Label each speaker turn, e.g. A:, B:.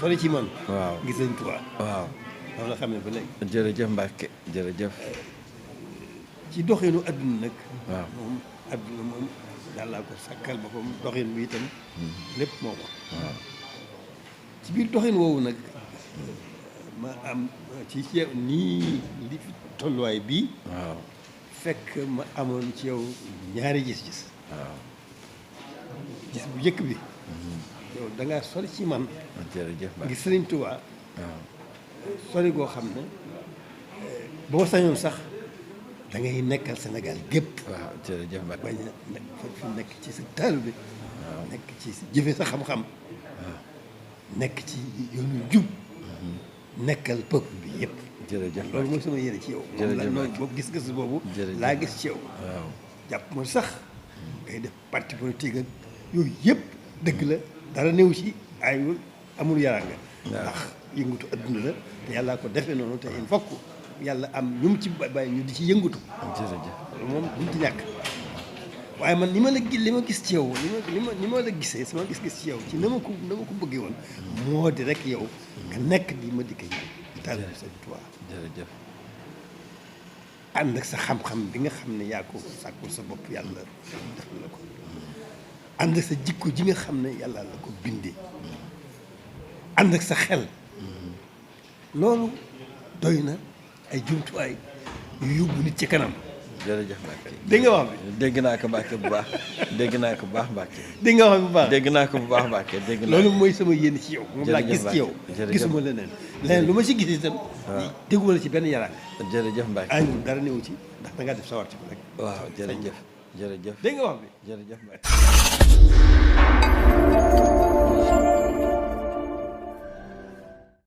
A: sori ci man.
B: waaw
A: ngir Sëñ Tuubaa.
B: waaw.
A: loolu la xam ne ba léegi.
B: jërëjëf Mbacke jërëjëf.
A: ci doxinu adduna nag.
B: waaw
A: moom adduna moom yàllaa ko sàkkal boppam doxin bi itam. lépp moo ko.
B: waaw
A: ci biir doxin woowu nag ma am ci yow nii li fi tolluwaay bii.
B: waaw
A: fekk ma amoon ci yow ñaari gis-gis.
B: waaw.
A: gis bu njëkk bi. yow da ngaa sori ci man.
B: jërëjëf Mbacke
A: ngir Sëriñ Tuubaa.
B: waaw
A: sori goo xam ne bu ma sañoon sax da ngay nekkal Sénégal gépp.
B: waaw jërëjëf Mbacke.
A: bañ a nekk ci sa taalibe bi. nekk ci sa jëfe sa xam-xam. nekk ci yoonu jub. nekkal peuple bi yëpp.
B: jërëjëf
A: loolu mooy sama yéene ci yow.
B: jërëjëf
A: moom boobu gis-gis boobu.
B: jërëjëf
A: laa gis ci yow.
B: waaw
A: jàpp ma sax ngay def parti politique ak yooyu yëpp dëgg la dara néew ci ayul amul yaraanga. ndax yëngatu adduna la te yàllaa ko defee noonu te il faut que yàlla am ñu mu ci bàyyi ñu di ci yëngatu.
B: jërëjëf.
A: loolu moom duñ ci ñàkk. waaye man li ma gis ci yow ni ma la gisee sama gis-gis ci yow ci na ma ko bëggee woon. moo di rek yow nga nekk di ma dikkee di taalibe Sëñ Tuubaa.
B: jërëjëf.
A: ànd ak sa xam-xam bi nga xam ne yaa ko sàkkul sa bopp yàlla def na la ko. ànd ak sa jikko ji nga xam ne yàlla la ko bindee. ànd ak sa xel. loolu doy na ay jumtuwaay yu yóbbu nit ci kanam.
B: jërëjëf Mbacke.
A: dégg nga wax bi.
B: dégg naa ko Mbacke bu baax dégg naa ko bu baax Mbacke.
A: dégg nga wax bi bu baax.
B: dégg naa ko bu baax Mbacke dégg naa.
A: loolu mooy sama yéene ci yow. moom laa
B: jërëjëf
A: gis ci yow.
B: jërëjëf
A: gisuma leneen. leneen lu ma ci gis itam. dégguma la ci benn yaraan.
B: jërëjëf Mbacke.
A: añul dara néew ci ndax da ngaa def sawar ci rek.
B: waaw jërëjëf. jërëjëf
A: dégg nga wax bi.
B: jërëjëf Mbacke.